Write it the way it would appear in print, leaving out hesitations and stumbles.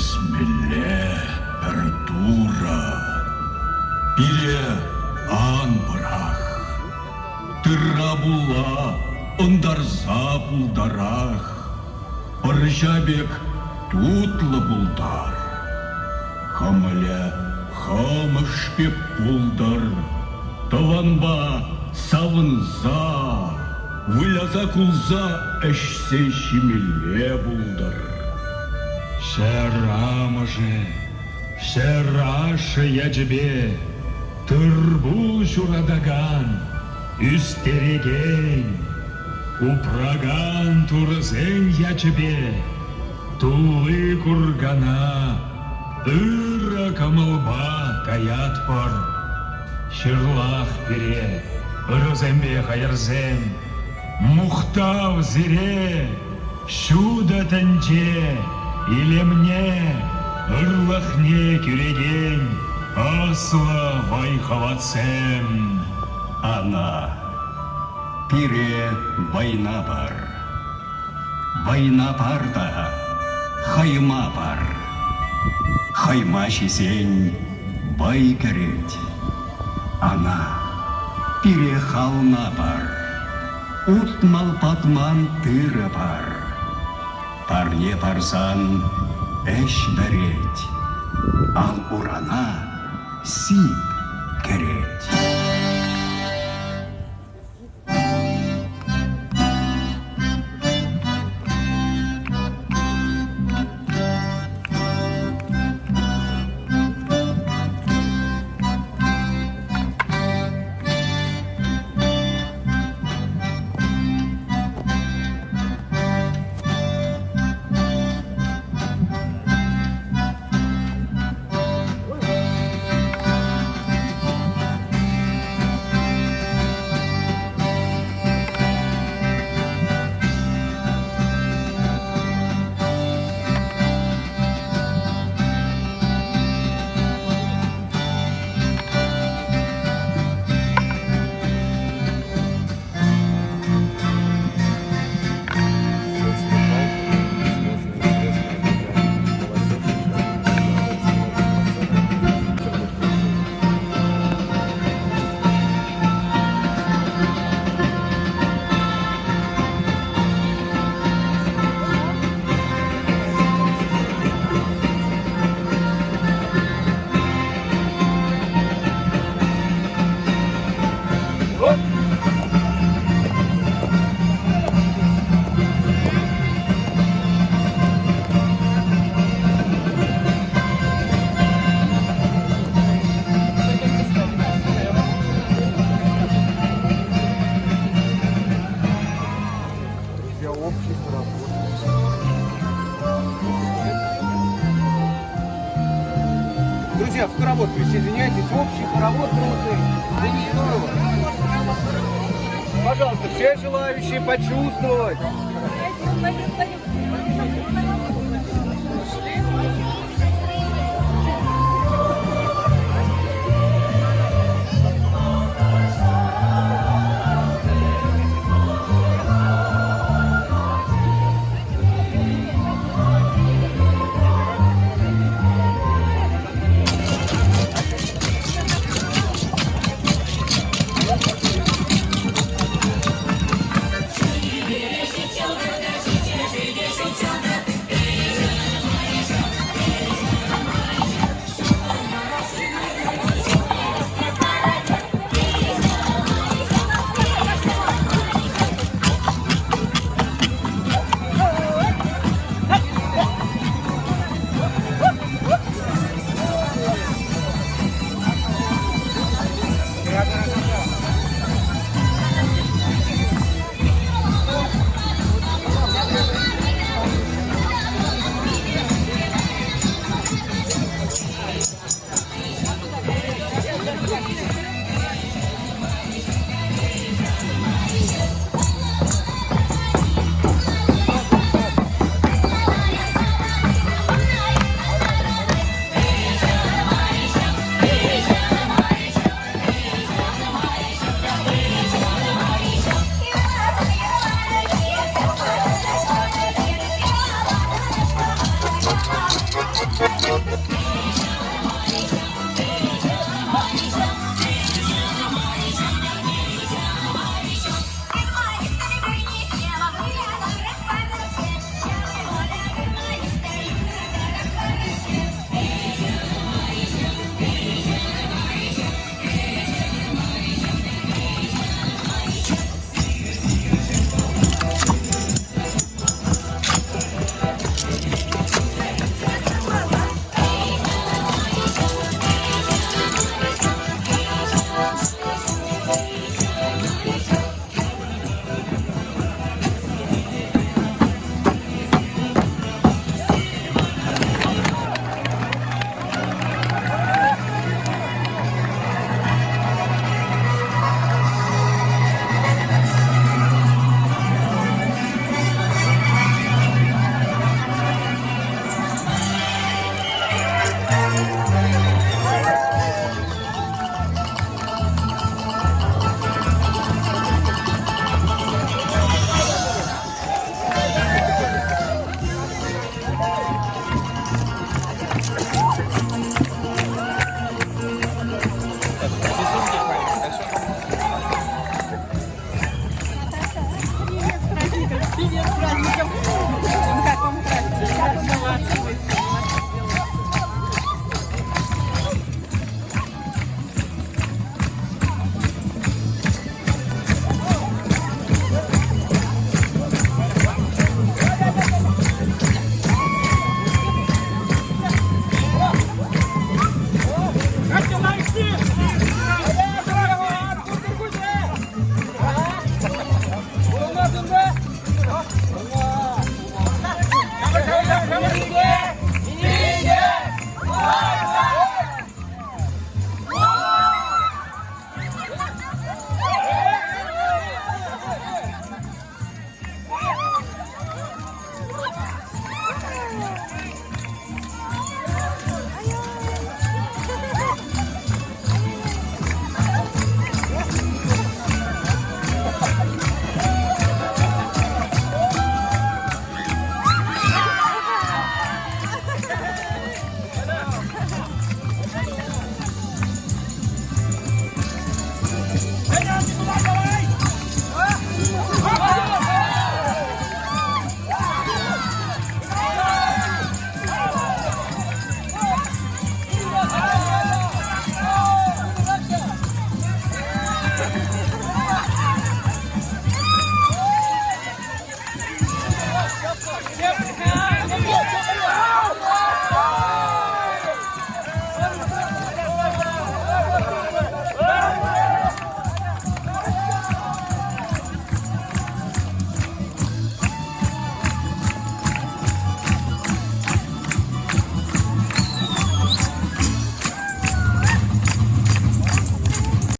Тӗлӗсмелле пӗр Турӑ, пире ан пӑрах. Тырра-пулла ӑнтарса пултарах, пӑрҫа пек тутлӑ пултар. Хӑмӑлӗ хӑмӑш пек пултӑр, тӑванпа савӑнса, выляса-кулса ӗҫсе ҫимелле пултӑр. Ҫӗр амӑшӗ, ҫӗр ашшӗ ячӗпе тыр-пул ҫуратакан, ӳстерекен, упракан турӑсен ячӗпе тулли куркана ырӑ кӑмӑлпа каятпӑр. Ҫырлах пире, ырӑсемпе хӑйӑрсем, мухтав сире, ҫутӑ тӗнче илемне, ырлӑхне кӳрекен ӑслӑ вӑй-хӑватсем. Ана, пире вӑйна пар. Вӑйна пар та хӑйма пар. Хӑйма ҫисен вӑй кӗрет. Ана, пире хална пар. Утмӑл патман тырӑ пар. Парне парсан ӗҫ вӗрет. Ал-урана сип кӗрет. Друзья, в хоровод присоединяйтесь. Общий хоровод крутый. Да не здорово. Пожалуйста, все желающие почувствовать. Пойдем, пойдем, пойдем.